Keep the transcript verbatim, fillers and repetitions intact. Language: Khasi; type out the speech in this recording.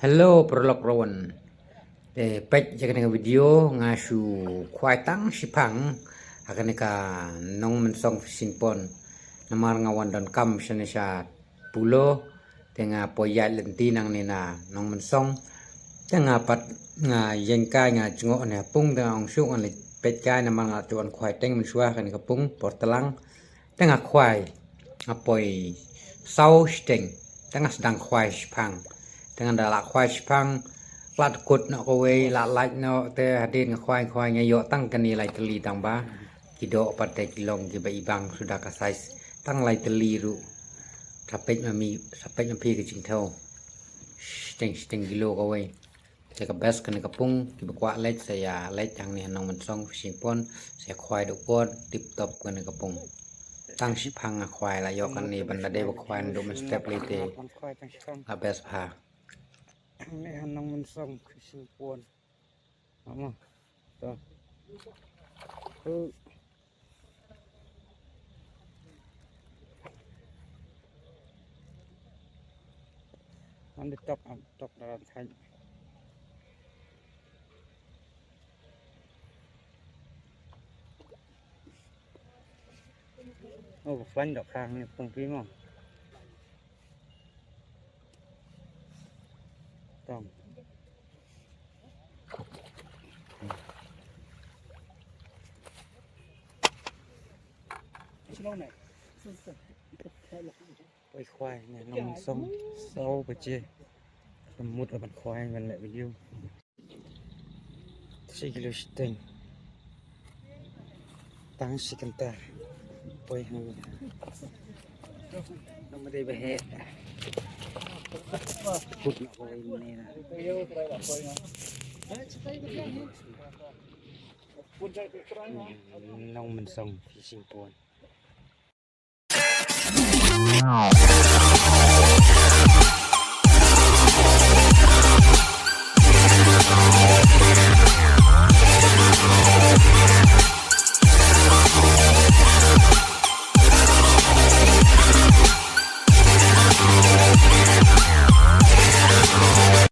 Hello, paralok rawan. Te peit ïa kane ka video nga shu khwai tang shiphang ha kane ka Nongmensong fishing pond. Namar nga wan donkam shane sha Pulo, te nga poi ïaid lynti nangne na Nongmensong. Te nga pat nga ïeng kai nga jngoh ne ha pung te nga ong shu ngan leit peit kai namar nga la ju wan khwai teng mynshuwa ha kane ka pung por tlang. Te nga khwai, nga poi saw shiteng. Te nga sdang khwai shiphang. Te nga da la khwai shiphang, la dkut noh kawei, la lait noh, te hadien nga khwai khwai nga ïoh tang kane lai tylli tang ba. Ki doh pat te ki long kiba ibang suda ka size. Tang lai tylli ruh. Sa peit ma mi, sa peit ma phi ka jingthew. Shiteng shiteng kilo kawei. Te ka best kane ka pung, kiba kwah leit sa ïa leit hangne ha Nongmensong fishing pond, sa ïa khwai duh pond, tip top kane ka pung. Tang shiphang nga khwai la ïoh kane ban da dei ba khwai naduh mynstep lei te. La best bha. Hangne ha Nongmensong fishing pond. Mama. To. Tu. Ngan di tok, am, tok dalam thai. Oh, ba khlaiñ dok khang ni pung pi mo. Tong. Poi khwai ne Nongmensong saw baje. Mut ban khwai ban leh video. Shi kilo shiteng. Tang shi kynta. Poi hang. Nang ma dei ba heh. Kut na ko ini na. Nongmensong fishing pond.